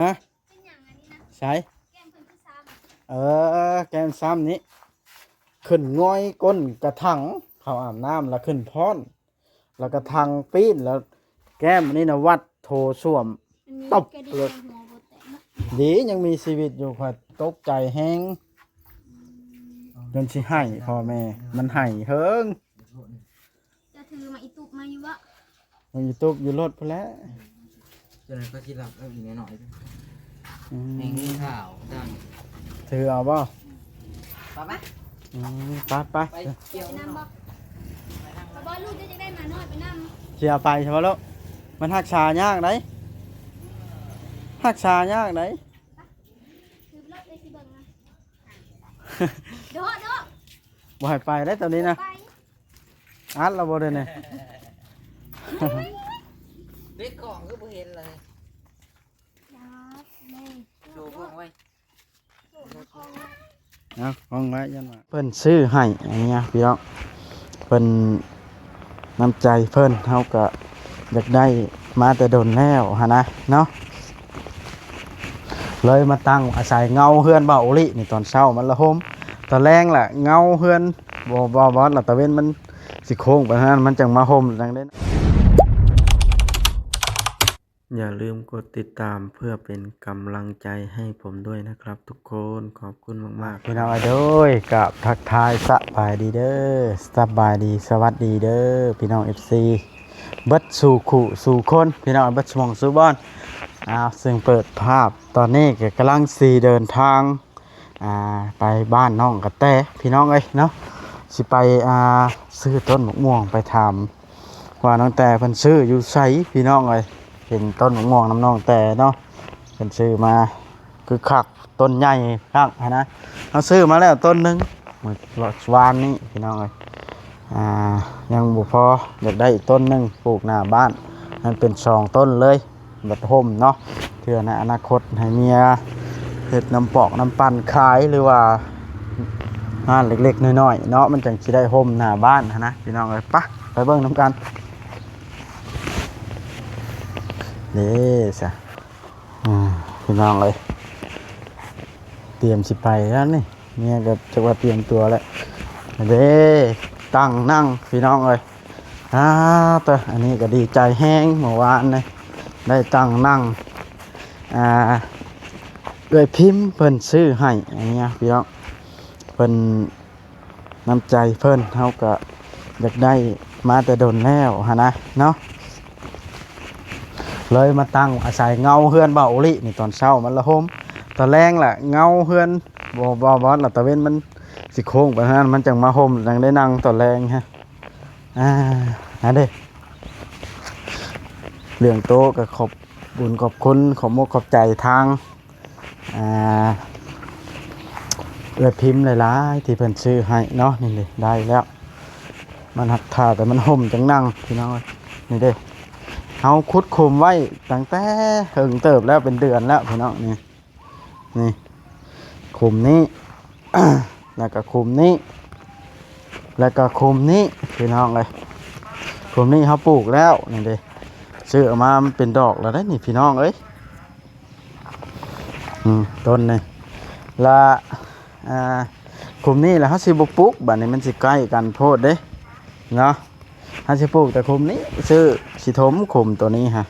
ຮະ ໃສ ເອີ ແກ້ມຊ້ຳນີ້ ຂຶ້ນງ່ອຍກົ້ນກະຖັງ ເຂົ້າອາບນ້ຳລະຂຶ້ນພ້ອນ ລະກະຖັງປີ້ນ ລະແກ້ມອັນນີ້ນະວັດໂຖສ້ວມ ຕົບເລີຍ. ດີຍັງມີຊີວິດຢູ່ ຂ້ອຍຕົກໃຈແຮງ ຈົນຊິໄຫ້ພໍ່ແມ່ ມັນໄຫ້ເຫິງ. ຈະຖືໝາກອີຕູບມາຢູ່ບໍ່? ໝາກອີຕູບຢູ່ລົດພຸ້ນແຫຼະ. ຈະໄດ້ກໍຊິລັບເອົາອີກໜ້ອຍໆ ອືມ ແຮງມີຂ່າວດັງ ຖືເອົາບໍ່? ໄປ ໄປ ອືມ ໄປ ໄປ ໄປກ່ຽວນຳບໍ່? ບໍ່ ລູກຈະໄດ້ມານ້ອຍໄປນຳ ຊິເອົາໄປໃຊ່ບໍ່ລູກ? ມັນຮັກສາຍາກໃດ໋ ຮັກສາຍາກໃດ໋. ໄປ ຖືລົດເລີຍຊິເບິ່ງນະ ໂດະ ໂດະ ບໍ່ໃຫ້ໄປເດ້ຕອນນີ້ນະ ໄປ ອັດແລ້ວບໍ່ເດ້ນີ້? ປິດກ້ອງຄືບໍ່ເຫັນເລີຍ. ໂຊກ້ອງໄວ້ ເອົາກ້ອງໄວ້ ຢ້ານວ່າເພິ່ນຊື້ໃຫ້ອັນນີ້ນະພີ່ນ້ອງ ເພິ່ນ ນ້ຳໃຈເພິ່ນ ເຮົາກະຢາກໄດ້ມາແຕ່ດົນແລ້ວຫັ້ນນະເນາະ ເລີຍມາຕັ້ງອາໄສເງົາເຮືອນບ່າວໂອລິນີ້. ຕອນເຊົ້າມັນລະຮົ່ມ ຕອນແລງລະເງົາເຮືອນ ບໍ່ ບໍ່ ບໍ່ ລະຕາເວັນມັນຊິໂຄ້ງໄປທາງນັ້ນ ມັນຈັ່ງມາຮົ່ມຈັ່ງໄດ້. อย่าลืมกดติดตามเพื่อเป็นกำลังใจให้ผมด้วยนะครับทุกคน ขอบคุณมากๆ ພີ່ນ້ອງເອີຍ ໂດຍ ກາບທັກທາຍສະບາຍດີເດີ ສະບາຍດີ ສະຫວັດດີເດີ ພີ່ນ້ອງເອັຟຊີ ເບິດສູ່ຄູ່ສູ່ຄົນ ພີ່ນ້ອງເບິດສູ່ໝ່ອງສູ່ບ່ອນ. ອ້າວ ເຊິ່ງເປີດພາບຕອນນີ້ກໍກຳລັງຊິເດີນທາງ ອ່າ ໄປບ້ານນ້ອງກະແຕ ພີ່ນ້ອງເອີຍເນາະ ຊິໄປ ອ່າ ຊື້ຕົ້ນໝາກມ່ວງ ໄປຖາມວ່ານ້ອງແຕເພິ່ນຊື້ຢູ່ໃສ ພີ່ນ້ອງເອີຍ. ເຫັນຕົ້ນໝາກມ່ວງນຳນ້ອງແຕເນາະ ເພິ່ນຊື້ມາຄືຄັກ ຕົ້ນໃຫຍ່ຄັກຫັ້ນນະ. ເຮົາຊື້ມາແລ້ວຕົ້ນໜຶ່ງ ມື້ວານນີ້ ພີ່ນ້ອງເອີຍ ອ່າ ຍັງບໍ່ພໍ ຢາກໄດ້ອີກຕົ້ນໜຶ່ງ ປູກໜ້າບ້ານ ໃຫ້ມັນເປັນສອງຕົ້ນເລີຍ. ບັດຮົ່ມເນາະ ເທື່ອໃນອະນາຄົດໃຫ້ເມຍເຮັດນ້ຳປອກນ້ຳປັ່ນຂາຍ ຫຼືວ່າຮ້ານເລັກໆນ້ອຍໆເນາະ ມັນຈັ່ງຊິໄດ້ຮົ່ມໜ້າບ້ານຫັ້ນນະ ພີ່ນ້ອງເອີຍ. ປະ ໄປເບິ່ງນຳກັນເດ້ຊະ ອ່າ ພີ່ນ້ອງເອີຍ ຕຽມຊິໄປແລ້ວນີ້. ເມຍກໍຈັກວ່າຕຽມຕົວແລ້ວເດ້ ຕັ້ງນັ່ງ ພີ່ນ້ອງເອີຍ. ອ່າ ເຕີ ອັນນີ້ກໍດີໃຈແຮງ ເມື່ອວານນີ້ໄດ້ຕັ້ງນັ່ງ ອ່າ ເອື້ອຍພິມເພິ່ນຊື້ໃຫ້ ອັນນີ້ພີ່ນ້ອງ ເພິ່ນ ນ້ຳໃຈເພິ່ນ ເຮົາກໍຢາກໄດ້ມາແຕ່ດົນແລ້ວຫັ້ນນະເນາະ ເລີຍມາຕັ້ງອາໄສເງົາເຮືອນບ່າວໂອລິນີ້. ຕອນເຊົ້າມັນລະຮົ່ມ ຕອນແລງລະເງົາເຮືອນ ບໍ່ ບໍ່ ບໍ່ ລະຕາເວັນມັນຊິໂຄ້ງໄປທາງນັ້ນ ມັນຈັ່ງມາຮົ່ມ ຈັ່ງໄດ້ນັ່ງຕອນແລງຮະ. ອ່າ ອັນເດ້ ເລື່ອງໂຕກໍຂອບບຸນຂອບຄຸນ ຂອບມົກຂອບໃຈທາງ ອ່າ ເອື້ອຍພິມຫຼາຍໆ ທີ່ເພິ່ນຊື້ໃຫ້ເນາະ. ນີ້ເດ້ ໄດ້ແລ້ວ ມັນຮັກຖ້າແຕ່ມັນຮົ່ມຈັ່ງນັ່ງ ພີ່ນ້ອງເອີຍ. ນີ້ເດ້ ເຮົາຂຸດຂຸມໄວ້ຕັ້ງແຕ່ເຖິງເຕີບແລ້ວ ເປັນເດືອນແລ້ວ ພີ່ນ້ອງ. ນີ້ ນີ້ ຂຸມນີ້ ແລ້ວກໍຂຸມນີ້ ແລ້ວກໍຂຸມນີ້ ພີ່ນ້ອງເອີຍ. ຂຸມນີ້ເຮົາປູກແລ້ວ ນີ້ເດ້ ຊື້ອອກມາມັນເປັນດອກແລ້ວເດ້ນີ້ ພີ່ນ້ອງເອີຍ. ອືມ ຕົ້ນນີ້ລະ ອ່າ ຂຸມນີ້ລະເຮົາຊິບໍ່ປູກ ບາດນີ້ມັນຊິໃກ້ກັນໂພດເດ້ເນາະ. ເຮົາຊິປູກແຕ່ຂຸມນີ້ ຊື້ຊິຖົມຂຸມໂຕນີ້ຮະ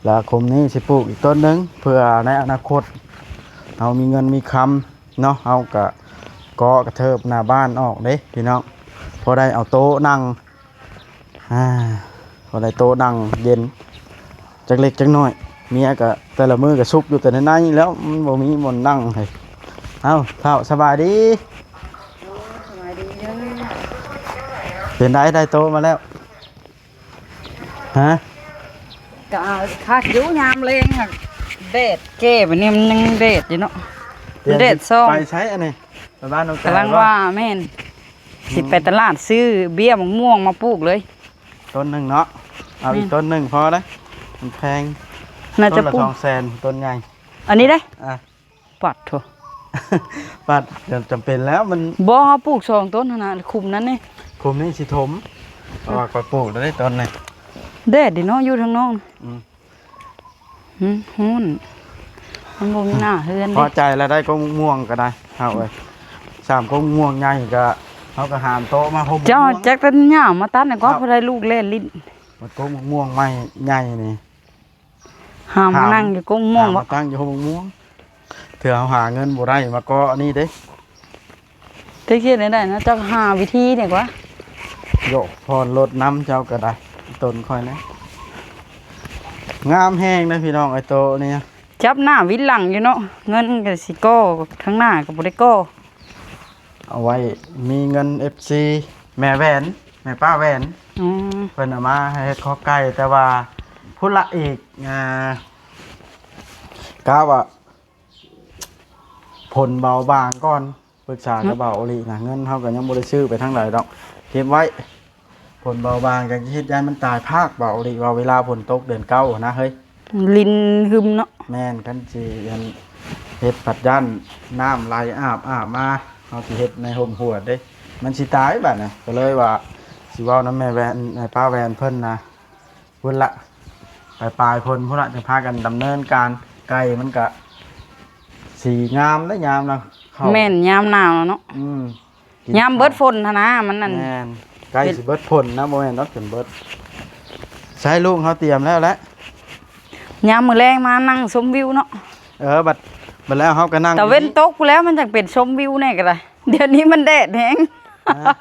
ລະຂຸມນີ້ຊິປູກອີກຕົ້ນໜຶ່ງ ເພື່ອໃນອະນາຄົດເຮົາມີເງິນມີຄຳເນາະ ເຮົາກະເກາະກະເທີບໜ້າບ້ານອອກເດ້ພີ່ນ້ອງ ພໍໄດ້ເອົາໂຕະນັ່ງ ອ່າ ພໍໄດ້ໂຕະນັ່ງເຢັນຈັກເລັກຈັກນ້ອຍ. ເມຍກະແຕ່ລະມື້ກະຊຸກຢູ່ແຕ່ໃນໃນແລ້ວ ມັນບໍ່ມີບ່ອນນັ່ງໃຫ້. ເອົ້າ ທ້າວ ສະບາຍດີ. ສະບາຍດີເດີ. ເປັນໃດ ໄດ້ໂຕະມາແລ້ວ? ຮະ ກະຄັກຢູ່ ຍາມແລງຫັ້ນແດດແກ່ ບາດນີ້ມັນຍັງແດດຢູ່ເນາະ ແດດສ່ອງ. ໄປໃສອັນນີ້? ໄປບ້ານນ້ອງແຕ ກຳລັງວ່າ ແມ່ນ ອືມ ຊິໄປຕະຫຼາດຊື້ເບ້ຍໝາກມ່ວງມາປູກເລີຍ ຕົ້ນໜຶ່ງເນາະ. ເອົາອີກ ແມ່ນ ຕົ້ນໜຶ່ງພໍເດ້ ມັນແພງ ໜ້າຈະປູກ ຕົ້ນລະສອງແສນ ຕົ້ນໃຫຍ່ ອັນນີ້ເດ້. ອ່າ ປັດໂທ້ ປັດ ຈຳເປັນແລ້ວ ມັນ ບໍ່ ເຮົາປູກສອງຕົ້ນຫັ້ນນະ ຂຸມນັ້ນນີ້ ຂຸມນີ້ຊິຖົມ ເພາະວ່າຂ້ອຍປູກໄດ້ຕອນນີ້ ແດດເດເນາະ ຢູ່ທາງນອກ. ອືມ ຫືມ ຮ້ອນ ມັນບໍ່ມີໜ້າເຮືອນເດ້ ພໍໃຈແລ້ວ ໄດ້ກົກໝາກມ່ວງກໍໄດ້ເຮົາເອີຍ. ສາມກົກໝາກມ່ວງໃຫຍ່ກໍ ເຮົາກໍຫາມໂຕະມາຫົ່ມ ເຈົ້າ ໝາກມ່ວງ ຈັກແຕ່ຫຍ້າມາຕັດນີ້ກໍ ເຈົ້າ ພໍໄດ້ລູກແລ່ນຫຼິ້ນ. ມັນກົກໝາກມ່ວງໃໝ່ໃຫຍ່ນີ້ ຫາມ ຫາມ ມານັ່ງຢູ່ກົກໝາກມ່ວງ ຫາມ ບໍ່ ມາຕັ້ງຢູ່ກົກໝາກມ່ວງ. ເທື່ອເຮົາຫາເງິນບໍ່ໄດ້ມາເກາະອັນນີ້ເດ້. ແຕ່ເຮັດແນວໃດນະ ເຈົ້າຫາວິທີນີ້ກວ່າ. ໂຍກ ຜ່ອນລົດນຳເຈົ້າກໍໄດ້ ຕົ້ນຂ້ອຍນະ. ງາມແຮງເດ້ພີ່ນ້ອງ ໄອ້ໂຕະນີ້ ຈັບໜ້າວິດຫຼັງຢູ່ເນາະ. ເງິນກໍຊິກໍ່ທາງໜ້າກໍບໍ່ໄດ້ກໍ່. ເອົາໄວ້ມີເງິນ ເອັຟຊີ ແມ່ແຫວນ ແມ່ປ້າແຫວນ ອືມ ເພິ່ນເອົາມາໃຫ້ເຮັດຄໍໄກ່ ແຕ່ວ່າພຸ້ນລະອີກ ອ່າ ກະວ່າຜົນເບົາບາງກ່ອນ ປຶກສາກັບ ຫຶ ບ່າວໂອລິນະ ເງິນເຮົາກໍຍັງບໍ່ໄດ້ຊື້ໄປທາງໃດດອກ ເກັບໄວ້. ຝົນເບົາບາງ ຈັ່ງຊິເຮັດຢ້ານມັນຕາຍພາກ ເວົ້າອີ່ຫຼີ ເວົ້າເວລາຝົນຕົກເດືອນເກົ້າຫັ້ນນະເຮີ້ຍ ລິນຫຶມເນາະ. ແມ່ນ ຄັນຊິອັນເຮັດພັດຢ້ານນ້ຳໄຫຼອາບ ອາບມາ ເຮົາຊິເຮັດໃນຮົ່ມຮົ້ວເດ້ ມັນຊິຕາຍບາດນີ້. ກໍເລີຍວ່າຊິເວົ້ານຳແມ່ແວ່ນ ແມ່ປ້າແວ່ນເພິ່ນນະ ພຸ້ນລະ ປາຍໆ ຝົນພຸ້ນລະ ຈະພາກັນດຳເນີນການ. ໄກ່ມັນກະຊິງາມໄດ໋ ຍາມນະເຂົ້າ ແມ່ນ ຍາມໜາວເນາະ. ອືມ ຍາມເບິດຝົນຫັ້ນນະ ມັນນັ້ນ ແມ່ນ ໃກ້ຊິເບິດຝົນນະ ບໍ່ແມ່ນດອກຈົນເບິດ. ໃຊ້ລູກເຮົາຕຽມແລ້ວແຫຼະ ຍາມມື້ແລງມານັ່ງຊົມວິວເນາະ. ເອີ ບັດ ບັດແລ້ວເຮົາກໍນັ່ງ ຕາເວັນຕົກພຸ້ນແລ້ວ ມັນຈັ່ງເປັນຊົມວິວແດ່ກໍໄດ້. ດຽວນີ້ມັນແດດແຮງ ຮະ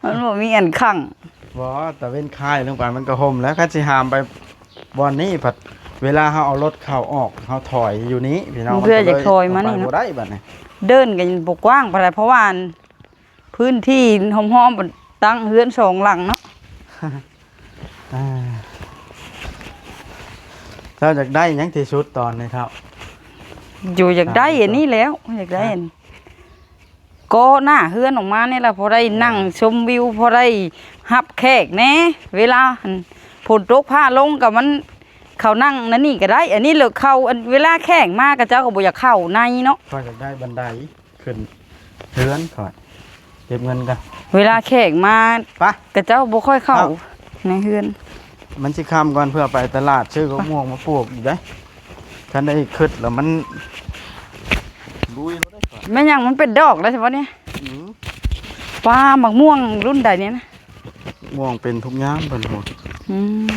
ມັນບໍ່ມີອັນຂັງ. ບໍ່ ຕາເວັນຄ້າຍລົງໄປມັນກໍຮົ່ມແລ້ວ. ຄັນຊິຫາມໄປບ່ອນນີ້ ພັດເວລາເຮົາເອົາລົດເຂົ້າອອກ ເຮົາຖອຍຢູ່ນີ້ພີ່ນ້ອງ ເພື່ອຈະຖອຍມານີ້ເນາະ ໄປບໍ່ໄດ້ບາດນີ້. ເດີ່ນກໍບໍ່ກວ້າງປານໃດ ເພາະວ່າ ພື້ນທີ່ຫ້ອມໆ ຕັ້ງເຮືອນສອງຫຼັງເນາະ. ອ່າ ເຈົ້າຢາກໄດ້ຫຍັງທີ່ສຸດຕອນນີ້ເຖົ້າ? ຢູ່ຢາກໄດ້ອັນນີ້ແລ້ວ ຢາກໄດ້ອັນ ກໍໜ້າເຮືອນອອກມານີ້ລະ ພໍໄດ້ນັ່ງຊົມວິວ ພໍໄດ້ຮັບແຂກແດ່. ເວລາຝົນຕົກຟ້າລົງກໍມັນ ເຂົານັ່ງນັ້ນນີ້ກໍໄດ້. ອັນນີ້ເລີກເຂົ້າ ອັນເວລາແຂກມາ ເຂົາເຈົ້າກໍບໍ່ຢາກເຂົ້າໃນເນາະ. ຂ້ອຍຢາກໄດ້ບັນໄດ ຂຶ້ນເຮືອນຂ້ອຍ ເກັບເງິນກ່ອນ. ເວລາແຂກມາ ໄປ ເຂົາເຈົ້າບໍ່ຄ່ອຍເຂົ້າ ເອົ້າ ໃນເຮືອນ. ມັນຊິຄ່ຳກ່ອນ ເພື່ອໄປຕະຫຼາດຊື້ບັກມ່ວງມາປູກອີກເດ້. ຄັນໄດ້ຄຶດແລ້ວມັນລຸຍໂລດເດ້ຂ້ອຍ. ແມ່ນຫຍັງ ມັນເປັນດອກແລ້ວໃຊ່ບໍ່ນີ້? ອືມ ປ້າ ບັກມ່ວງລຸ້ນໃດນີ້ນະ? ມ່ວງເປັນທຸກຍາມເພິ່ນພຸ້ນ. ອືມ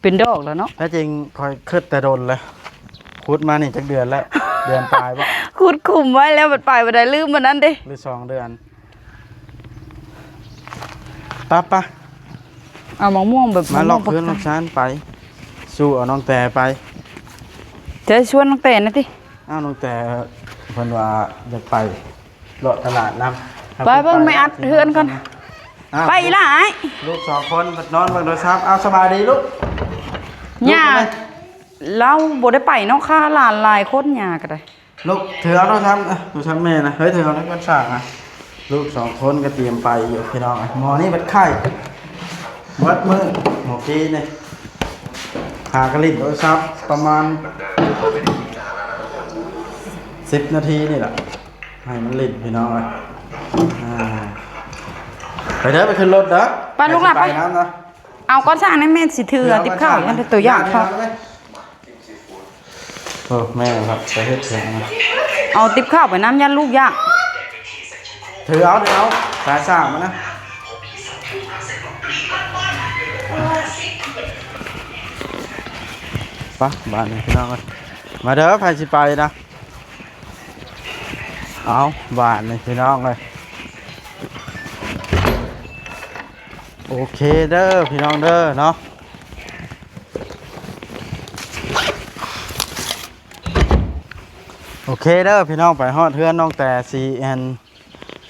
ເປັນດອກແລ້ວເນາະ. ແທ້ຈິງຂ້ອຍຄຶດແຕ່ດົນແລ້ວ ຂຸດມານີ້ຈັກເດືອນແລ້ວ? ເດືອນປາຍບໍ່? ຂຸດຂຸມໄວ້ແລ້ວ ບັດໄປບໍ່ໄດ້ ລືມອັນນັ້ນເດ້ ຫຼືສອງເດືອນ. ປະ ປະ ເອົາໝາກມ່ວງແບບ ມາລອກເຮືອນລອກຊານໄປ ສູ່ເອົານ້ອງແຕໄປ. ຈະຊວນນ້ອງແຕນະຕິ? ອ້າວ ນ້ອງແຕເພິ່ນວ່າຢາກໄປ ເລາະຕະຫຼາດນຳ. ໄປເບິ່ງແມ່ອັດເຮືອນກ່ອນ. ອ້າວ ໄປອີ່ຫຼ້າອ້າຍ. ລູກສອງຄົນນອນເບິ່ງໂທລະສັບ. ອ້າວ ສະບາຍດີລູກ. ຍ່າ ລູກເອີຍ ລາວບໍ່ໄດ້ໄປເນາະ ຂ້າຫຼານຫຼາຍຄົນ ຍ່າກໍໄດ້. ລູກ ຖືເອົາໂທລະສັບ ໂທລະສັບແມ່ນະ. ເຮີ້ຍ ຖືເອົາໃນກ້ອນສ້າງນະ. ລູກສອງຄົນກໍຕຽມໄປຢູ່ພີ່ນ້ອງ. ໝໍນີ້ບັດໄຂ້ເບິດມື້ ໝໍກີ້ນີ້ ຫາກະຫຼິ້ນໂທລະສັບປະມານສິບນາທີນີ້ລະ ໃຫ້ມັນຫຼິ້ນພີ່ນ້ອງເອີຍ. ອ່າ ໄປເດີ ໄປຂຶ້ນລົດເດີ. ໄປລູກຫຼານ ໄປ ໄປນຳນະ. ເອົາກ້ອນສ້າງໃຫ້ແມ່ຊິຖື ເອົາຕິບເຂົ້າ ຢ້ານແຕ່ໂຕຢ້ານເຂົາ. ເອີ ແມ່ນຄັບ ໄປເຮັດຫຍັງນະ? ເອົາຕິບເຂົ້າໄປນຳ ຢ້ານລູກຢາກ. ຖືເອົາ ຖືເອົາ ສາຍສ້າງມານະ. ປະ ບາດນີ້ພີ່ນ້ອງເອີຍ ມາເດີ ໃຜຊິໄປນະ. ເອົາ ບາດນີ້ພີ່ນ້ອງເອີຍ ໂອເຄເດີພີ່ນ້ອງເດີເນາະ. ໂອເຄເດີພີ່ນ້ອງ ໄປຮອດເຮືອນນ້ອງແຕ ຊິອັນ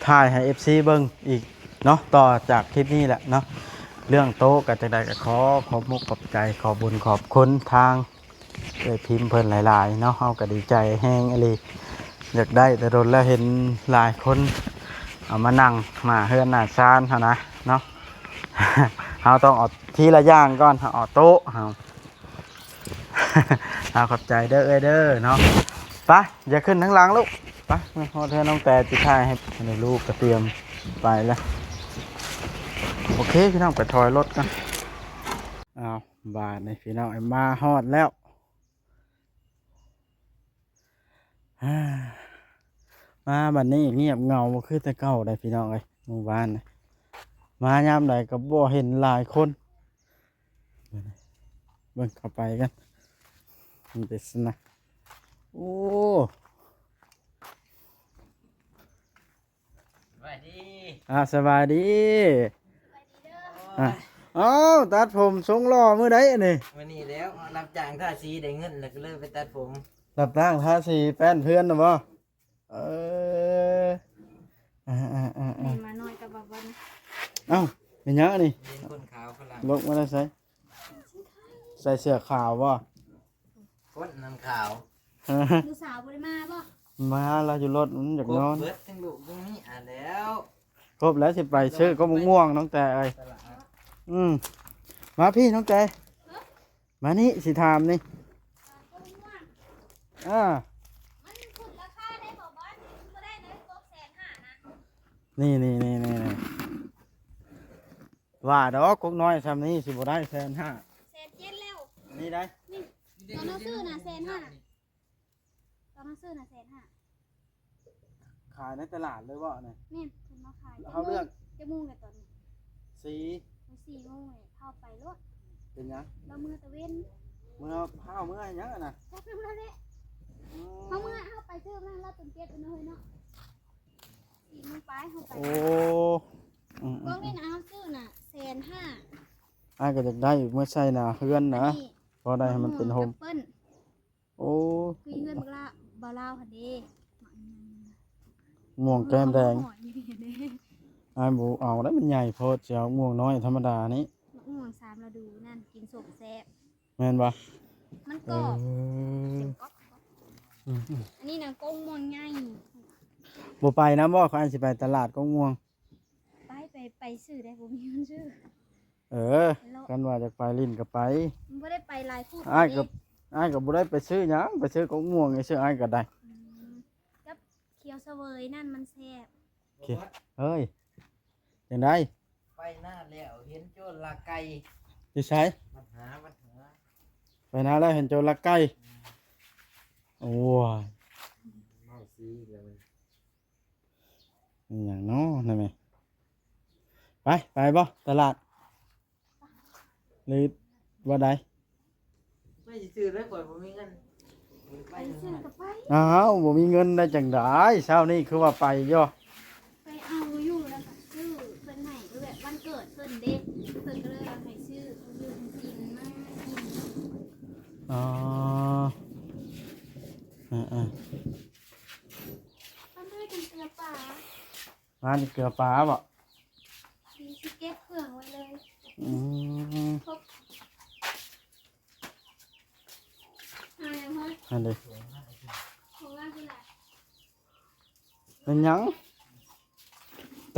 ຖ່າຍໃຫ້ເອັຟຊີເບິ່ງອີກເນາະ ຕໍ່ຈາກຄລິບນີ້ແຫຼະເນາະ. ເລື່ອງໂຕະກໍຈັ່ງໃດກໍຂໍຂອບມຸກຂອບໃຈ ຂອບບຸນຂອບຄຸນທາງ ເອື້ອຍພິມເພິ່ນຫຼາຍໆເນາະ. ເຮົາກໍດີໃຈແຮງອີ່ຫຼີ ຢາກໄດ້ແຕ່ດົນແລ້ວ ເຫັນຫຼາຍຄົນເອົາມານັ່ງໜ້າເຮືອນໜ້າຊານຫັ້ນນະເນາະ. ເຮົາຕ້ອງເອົາທີລະຢ່າງກ່ອນ ເຮົາເອົາໂຕະເຮົາ. ເອົາ ຂອບໃຈເດີເອື້ອຍເດີເນາະ. ໄປ ຢ່າຂຶ້ນທາງຫຼັງລູກ ໄປ ມາຮອດເຮືອນນ້ອງແຕ ຊິຖ່າຍໃຫ້. ອັນນີ້ລູກກໍຕຽມໄປແລ້ວ. ໂອເຄພີ່ນ້ອງ ໄປຖອຍລົດກ່ອນ. ເອົາ ບາດນີ້ພີ່ນ້ອງ ມາຮອດແລ້ວ. ອ່າ ມາບັດນີ້ງຽບເຫງົາບໍ່ຄືແຕ່ເກົ່າໃດພີ່ນ້ອງເອີຍ. ໝູ່ບ້ານນະ ມາຍາມໃດກໍບໍ່ເຫັນຫຼາຍຄົນ. ເບິ່ງເຂົ້າໄປກັນ ມັນເປັນຊັ້ນນະ. ໂອ້ ສະບາຍດີ. ອ່າ ສະບາຍດີ. ໂອ້ຍ ອ່າ ເອົ້າ ຕັດຜົມຊົງຫຼໍ່ມື້ໃດອັນນີ້? ມື້ນີ້ແລ້ວ ຮັບຈ້າງທາສີ ໄດ້ເງິນແລ້ວກໍເລີຍໄປຕັດຜົມ. ຮັບຈ້າງທາສີແປ້ນເພື່ອນນະບໍ່? ເອີ ອ່າໆໆໆ ນີ້ມານ້ອຍກັບບ່າວບອນ. ເອົ້າ ແມ່ນຫຍັງອັນນີ້? ເຫັນຄົນຂາວຝຣັ່ງ ລົກມາແຕ່ໃສ? ໃສ່ເສື້ອຂາວບໍ່? ຄົນນັ້ນຂາວ. ລູກສາວບໍ່ໄດ້ມາບໍ່? ມາ ລາວຢູ່ລົດ ມັນຢາກນອນ. ຄົບເບິດທັງລູກທັງເມຍແລ້ວ. ຄົບແລ້ວ ຊິໄປຊື້ກົກມ່ວງ ນ້ອງແຕເອີຍ. ຕະຫຼາດ. ອືມ ມາພີ້ ນ້ອງແຕ. ຮະ? ມານີ້ ຊິຖາມນີ້. ກົກມ່ວງ. ອ່າ ມັນຂຶ້ນລາຄາໄດ້ບໍ່ບອນ? ມັນບໍ່ໄດ້ເລີຍ ກົກແສນຫ້ານະ. ນີ້ໆໆໆ ວ່າດອກ ກົກນ້ອຍຊ່ຳນີ້ຊິບໍ່ໄດ້ແສນຫ້າ ແສນເຈັດແລ້ວ. ນີ້ໄດ໋ ນີ້ ຕອນເຮົາຊື້ນະແສນຫ້າ ຕອນເຮົາຊື້ນະແສນຫ້າ. ຂາຍໃນຕະຫຼາດເລີຍບໍ່ນີ້? ແມ່ນ ເພິ່ນມາຂາຍ. ເຮົາເລືອກ ຈັກໂມງແລ້ວຕອນນີ້? ສີ່ ໂອ້ຍ ສີ່ໂມງແລ້ວ ພາໄປໂລດ. ເປັນຫຍັງ? ລາວເມືອຕາເວັນ. ເມືອ ພາເມືອຫຍັງຫັ້ນນະ? ຈັກນຳລາວແຫຼະ. ອືມ ເຮົາເມືອ ເຮົາໄປຊື້ນຳລາວຕົນເກັບເນາະເຮີຍເນາະ. ສີ່ໂມງປາຍເຮົາໄປ. ໂອ້ ອືມໆໆ ກົກນີ້ນະ ເຮົາຊື້ນະແສນຫ້າ. ອ້າຍກໍຢາກໄດ້ເມືອໃສ່ໜ້າເຮືອນນະ ພໍໄດ້ໃຫ້ມັນເປັນຮົ່ມ. ໂອ້ ຄືເຮືອນບັກລາ ບ່າວລາວຫັ້ນເດ້. ມ່ວງແກ້ມແດງ. ອ້າຍບໍ່ເອົາໄດ໋ ມັນໃຫຍ່ໂພດ ຊິເອົາມ່ວງນ້ອຍທຳມະດານີ້. ໝາກມ່ວງສາມລະດູນັ້ນ ກິນສົ້ມແຊບ. ແມ່ນບໍ່? ມັນກອບ. ເອີ ເຕັມກອບ. ອືມໆ ອັນນີ້ນະກົກມ່ວງໃຫຍ່. ບໍ່ໄປນຳບໍ່? ຂ້ອຍຊິໄປຕະຫຼາດກົກມ່ວງ. ໄປ ໄປ ໄປຊື້ໄດ໋ ບໍ່ມີເງິນຊື້. ເອີ ຄັນວ່າຢາກໄປຫຼິ້ນກໍໄປ. ມັນບໍ່ໄດ້ໄປຫຼາຍຜູ້. ອ້າຍກໍ ເດ້ ອ້າຍກໍບໍ່ໄດ້ໄປຊື້ຫຍັງ ໄປຊື້ກົກມ່ວງຊື່ໆ ອ້າຍກໍໄດ້. ອືມ ກັບຂຽວສະເຫວີຍນັ້ນມັນແຊບ. ເອີຍ ຈັ່ງໃດ? ໄປນາແລ້ວເຫັນໂຈນລັກໄກ່. ຢູ່ໃສ? ວັດຫາ ວັດຫາ. ໄປນາແລ້ວເຫັນໂຈນລັກໄກ່. ອືມ ໂອ້ຍ ເວົ້າຊີ້ແລ້ວມັນ ອີຫຍັງເນາະ ນັ້ນແມ່. ໄປ ໄປບໍ່ຕະຫຼາດ ຫຼືວ່າໃດ? ໄປຊື່ໆ ເລີຍ ຂ້ອຍບໍ່ມີເງິນ. ໄປຊື້ກໍໄປ. ອ້າວ ບໍ່ມີເງິນໄດ້ຈັ່ງໃດ? ເຊົ້ານີ້ຄືວ່າໄປຢູ່. ໄປເອົາຢູ່ ແລ້ວກໍຊື້ເພິ່ນໃຫ້ ແບບວັນເກີດເພິ່ນເດ້ ເພິ່ນກໍເລີຍວ່າໃຫ້ຊື້ ເຂົາຢູ່ຈັ່ງຊີ້ມັນມາ. ອໍ ເອີໆ ມັນບໍ່ໄດ້ກິນເກືອປາ. ມານີ້ເກືອປາບໍ່? ຊິ ຊິເກັບເຄື່ອງໄວ້ເລີຍ. ອືມ ຄົບ ຫາຫຍັງເຮີ້ຍ? ຫັ້ນເດ້ ຂອງລາວພຸ້ນແຫຼະ. ເປັນຫຍັງ?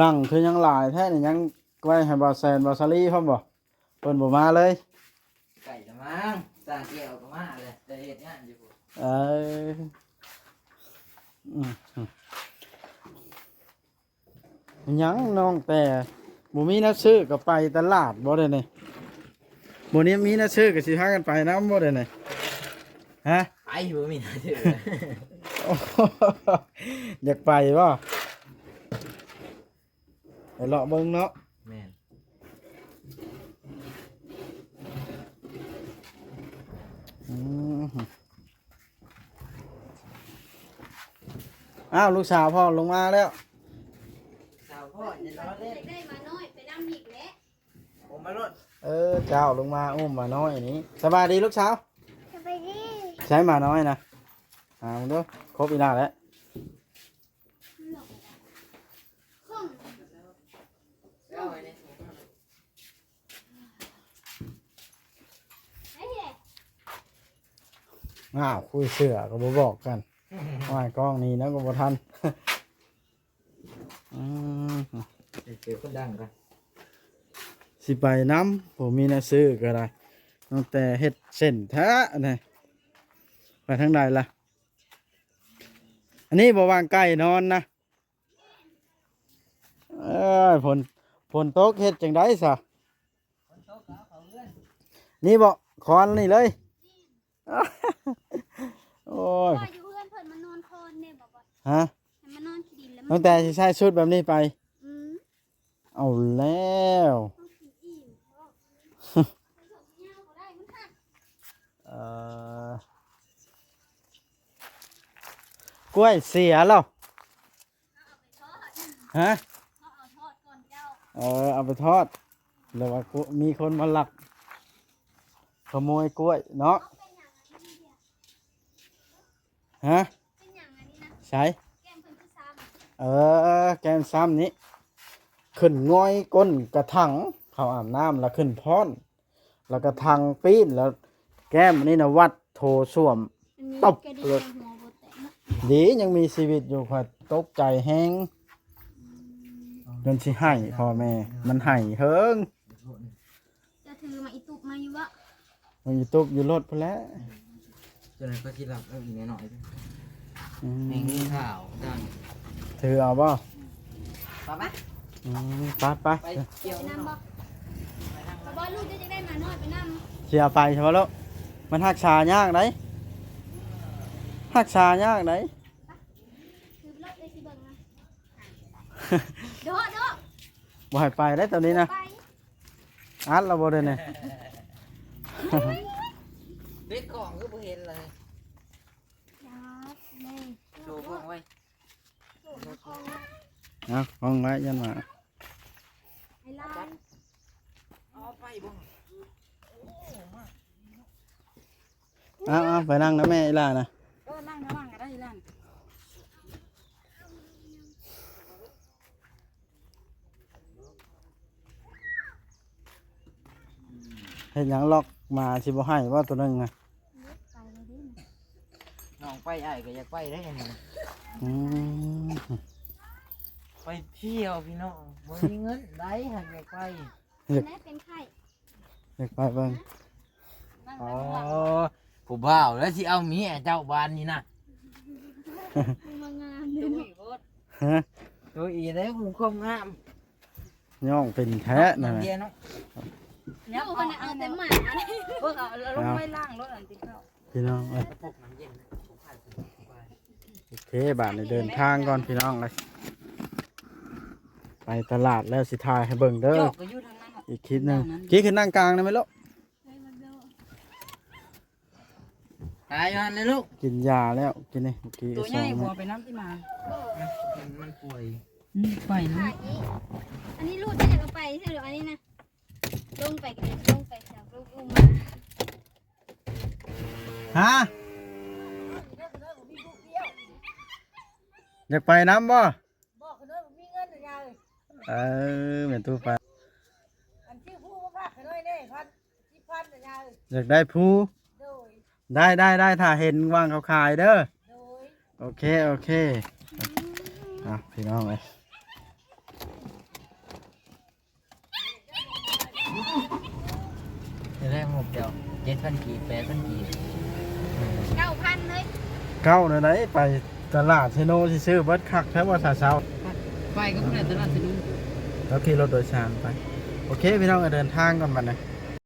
ຕັງຄືຍັງຫຼາຍແທ້ນີ້ ຍັງໄວ້ໃຫ້ບ່າວແສນ ບ່າວສາລີພ້ອມບໍ່? ເພິ່ນບໍ່ມາເລີຍ. ໃກ້ລະມັງ ຊ່າງແກ້ວກໍມາແລ້ວ ແຕ່ເຮັດງານຢູ່ພຸ້ນ. ເອີ ອືມ ຫຍັງນ້ອງແຕ່ ບໍ່ມີແນວຊື້ກໍໄປຕະຫຼາດບໍ່ໄດ້ນີ້? ບໍ່ນີ້ມີແນວຊື້ກໍຊິພາກັນໄປນຳບໍ່ໄດ້ນີ້? ຮະ? ໄປ ບໍ່ມີແນວຊື້. ຢາກໄປບໍ່? ໄປເລາະເບິ່ງເນາະ. ແມ່ນ. ອືມ ອ້າວ ລູກສາວພໍ່ລົງມາແລ້ວ. ສາວພໍ່ຈະນອນແລ້ວ. ໄດ້ໝານ້ອຍໄປນຳອີກແຫຼະ. ໂອ້ ມາໂລດ. ເອີ ເຈົ້າລົງມາ ໂອ້ ໝານ້ອຍນີ້. ສະບາຍດີລູກສາວ. ສະບາຍດີ. ໃສໝານ້ອຍນະ? ຫາເບິ່ງດູ ຄົບອີ່ຫຼ້າແລ້ວ. ອ້າວ ຄຸຍເສື້ອກໍບໍ່ບອກກັນ. ໂອ້ຍ ກ້ອງນີ້ນະກໍບໍ່ທັນ. ອືມ ເຈີຄົນດັງກ່ອນ. ຊິໄປນຳ ບໍ່ມີແນວຊື້ກໍໄດ້. ຕັ້ງແຕ່ເຮັດເສັ້ນແທ້ນີ້. ໄປທາງໃດລະ? ອັນນີ້ບໍ່ວາງໄກ່ນອນນະ. ເອີຍ ຝົນ ຝົນຕົກເຮັດຈັ່ງໃດຊະ? ຝົນຕົກກໍເອົາເຂົ້າເຮືອນ. ນີ້ບໍ່? ຄອນນີ້ເລີຍ. ໂອ້ຍ ວ່າຢູ່ເຮືອນເພິ່ນມານອນຄອນ ຮະ? ໃຫ້ມານອນຂີ້ດິນແລ້ວ ຕັ້ງແຕ່ຊິໃສ່ຊຸດແບບນີ້ໄປ? ອືມ ເອົາແລ້ວ ເອີ ກ້ວຍເສຍແລ້ວ ຮະ? ເອີ ເອົາໄປທອດ ຫຼືວ່າມີຄົນມາລັກຂະໂມຍກ້ວຍເນາະ ຮະ? ໃສ? ເອີ ແກ້ມຊ້ຳນີ້ ຂຶ້ນງອຍກົ້ນກະຖັງ ເຂົາອາບນ້ຳແລ້ວຂຶ້ນພ້ອນ ແລ້ວກະຖັງປີ້ນ ແລ້ວແກ້ມອັນນີ້ນະວັດໂຖສ້ວມ ຕົບໂລດ ດີຍັງມີຊີວິດຢູ່ ຂ້ອຍຕົກໃຈແຮງ ຈົນຊິໄຫ້ພໍ່ແມ່ ມັນໄຫ້ເຫິງ ຈະຖືໝາກອີຕຸບມາຢູ່ບໍ່? ໝາກອີຕຸບຢູ່ລົດພຸ້ນແຫຼະ ຈະໄດ້ກໍຊິລັບເອົາອີກໜ້ອຍໆ ອືມ ແຮງມີຂ່າວ ຖືເອົາບໍ່? ໄປ ອືມ ໄປໆ ໄປກ່ຽວນຳບໍ່? ບໍ່ ລູກຈະຢາກໄດ້ໝານ້ອຍໄປນຳ ຊິເອົາໄປໃຊ່ບໍ່ລູກ? ມັນຮັກສາຍາກໃດ໋ ຮັກສາຍາກໃດ໋ ຖືລົດເລີຍຊິເບິ່ງນະ ໂດະ ໂດະ ບໍ່ໃຫ້ໄປໄດ໋ຕອນນີ້ນະ ໄປ ອັດແລ້ວບໍ່ເດນີ້? ເດັກຂອງຄືບໍ່ເຫັນເລີຍ ຈັບແມ່ ໂຊກ້ອງໄວ້ ໂຊກ້ອງໄວ້ ເອົາກ້ອງໄວ້ ຢ້ານວ່າ ໄອ້ຫຼານ ເອົາໄປບໍ່? ເອົາໆ ໄປນັ່ງນຳແມ່ອີ່ຫຼ້ານະ ເອີ ນັ່ງຂ້າງຫຼັງກໍໄດ້ອີ່ຫຼ້ານ. ເຮັດຫຍັງລອກ ໝາຊິບໍ່ໃຫ້ບໍ່ໂຕໜຶ່ງນະ? ນ້ອງໄປ ອ້າຍກໍຢາກໄປເດ້ອັນນີ້ນະ. ອືມ ໄປທ່ຽວພີ່ນ້ອງ ບໍ່ມີເງິນໃດ ຫາກຢາກໄປ ຢາກ ແມ່ເປັນໄຂ້ ຢາກໄປເບິ່ງ. ອໍ ຜູ້ບ່າວແລ້ວຊິເອົາເມຍເຈົ້າບາດນີ້ນະ ມາງາມເດ້. ຮະ? ໂອ້ຍ ອີໄດ້ຜູ້ຄວາມງາມ ຍ້ອງເປັນແທ້ນະ. ເນາະ ເອົາແຕ່ໝາ ເບິ່ງເອົາລົງໄວ້ລ້າງລົດອັນຕິເຂົ້າ ພີ່ນ້ອງເອີຍ. ໂອເຄ ບາດນີ້ເດີນທາງກ່ອນພີ່ນ້ອງເອີຍ ໄປຕະຫຼາດແລ້ວຊິຖ່າຍໃຫ້ເບິ່ງເດີ ອີກຄລິບໜຶ່ງ. ກີ້ຂຶ້ນນັ່ງກາງໄດ້ໄໝລູກ? ຕາຍຢູ່ຫັ້ນເລີຍລູກ ກິນຢາແລ້ວກິນນີ້ ເມື່ອກີ້ ໂຕໃຫຍ່ບໍ່ເອົາໄປນຳຕິມາ ມັນປ່ວຍ ອືມ ໄປນຳ. ອັນນີ້ລູກຈະຢາກເອົາໄປໃຊ່ຫຼື ອັນນີ້ນະ ລົງໄປກໍໄດ້ ລົງໄປຈາກລູກອຸ້ມມາ. ຮະ? ຢາກໄປນຳບໍ່? ບໍ່ ຂ້ານ້ອຍບໍ່ມີເງິນນະຍາເອີຍ. ເອີ ແມ່ຕູ້ໄປ ອັນທີ່ຜູ້ມາຝາກຂ້ານ້ອຍແດ່ ພັນ ສິບພັນນະຍາເອີຍ. ຢາກໄດ້ພູ? ໂດຍ ໄດ້ໆໆ ຖ້າເຫັນວ່າງເຂົາຂາຍເດີ. ໂດຍ ໂອເຄ ໂອເຄ. ອ່ະ ພີ່ນ້ອງເອີຍ ໄດ້ງົບເຈົ້າ ເຈັດພັນກີບ ແປດພັນກີບ ເກົ້າພັນເລີຍ. ເກົ້າແນວໃດ ໄປຕະຫຼາດເຊໂນຊິຊື້ເບິດຄັກແທ້ວ່າ ຖ້າເຊົ້າ ໄປກໍບໍ່ໄດ້ຕະຫຼາດເຊໂນ ເຮົາຂີ່ລົດໂດຍສານໄປ. ໂອເຄ ພີ່ນ້ອງ ເດີນທາງກ່ອນບັດນີ້.